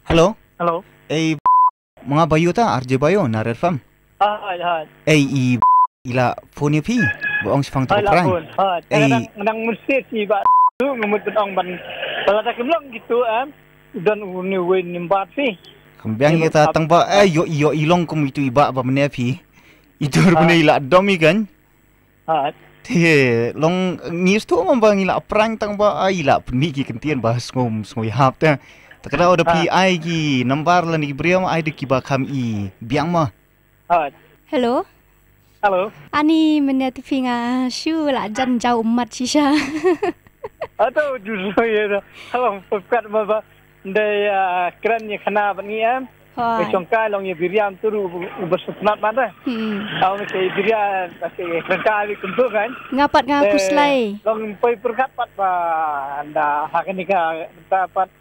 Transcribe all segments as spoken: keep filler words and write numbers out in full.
Hello. Hello. Ei, ma nga Bayu ta, R J Bayu na Red Farm. Hai, hai. Ei, i, i la phone ïa phi ba ong shipang to prank. Hai, la phone. Hai. Ei. Nang, nang mesti si ba tu ngemut ban ong ban. Kalau tak kemlong gitu em. Don uni wei nimbat phi. Kam biang ïa ta tang ba, eh, ïoh, ïoh i long kum itu i ba ba mane phi. Itu rupane i la dom i kan. Hat. Te long ngi stu mamba ngi la prank tang ba ai la pynmih ki kyntien ba sngewm sngewhap te. Te ka dei da phi ai ki number lane ki briew ai da kiba kham i biang ma. Hat. Hello. Hello. Ani mynne te phi nga shu la jan jaw ummat shisha. Ato ju so ye da. Hello, pkat ma ba. Ndai, ah, kren ïa khana ban ngi em. Hoi. Ïa shongkai long ïa biriam tu ruh uba sutnat mata. Hmm. Au ni ke biriam, ke kren kai bi kumtu kan. Nga pat nga khuslai. Long poi pyrkhat pat ba nda ha kane ka ta pat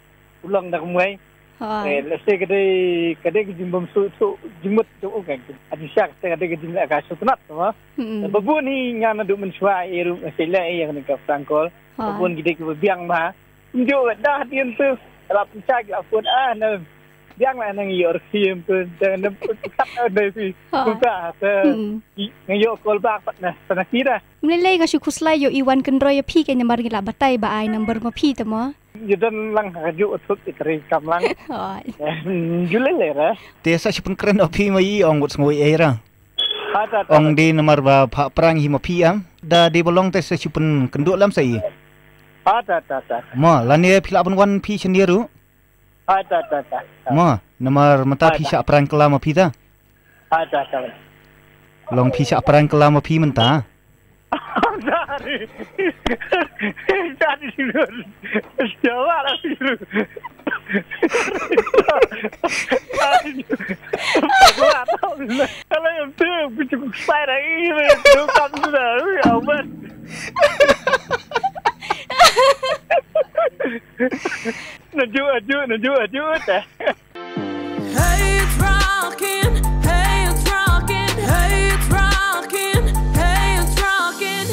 u long da kumwei. Hoi. Eh, lehse ka dei, ka dei ka jingbym su, su, jingmut tu u kan. Ati sha ka dei ka jingla ka sutnat tu ma. Hmm. Ba bun hi nga naduh mynshuwa ïa ruh lehse la ïa kane ka prank call. Hoi. Ba bun ki dei kiba biang ma. Njo dah dien tu. Lap pynchai lap pun ah na. Biang la nang yor khim tu. Jangan nampak kat ada si. Ha. Susah tu. Hmm. Nang yor call back pat na. Sana kira. Mlei lei ka shu khuslai ïoh i wan kynroi ïa phi ka namar ngi la batai ba ai number ma phi te mo. Ïa don lang ha ju thut i tari kam lang. Hoi. Ju lei lei ra. Te sa shu pynkren ïa phi ma i ong wat sngewei ei ra. Ha, ta, ta. Ong dei namar ba pha prank hi ma phi am. Da dei ba long te sa shu pynkynduh lam sa i. Ha, ta, ta, ta. Mo, lane phi lah ban wan phi shane ruh. Ha, ta, ta, ta, ta. Mo, namar mynta phi shah prank kylla ma phi ta. Ha, ta, ta. Long phi shah prank kylla ma phi mynta. Dari. Dari dulu. Jawab lah dulu. Dari dulu. Kalau yang tu, aku cukup sai lagi. Tukar tu dah. Aman. Najuk, ajuk, najuk, ajuk, eh.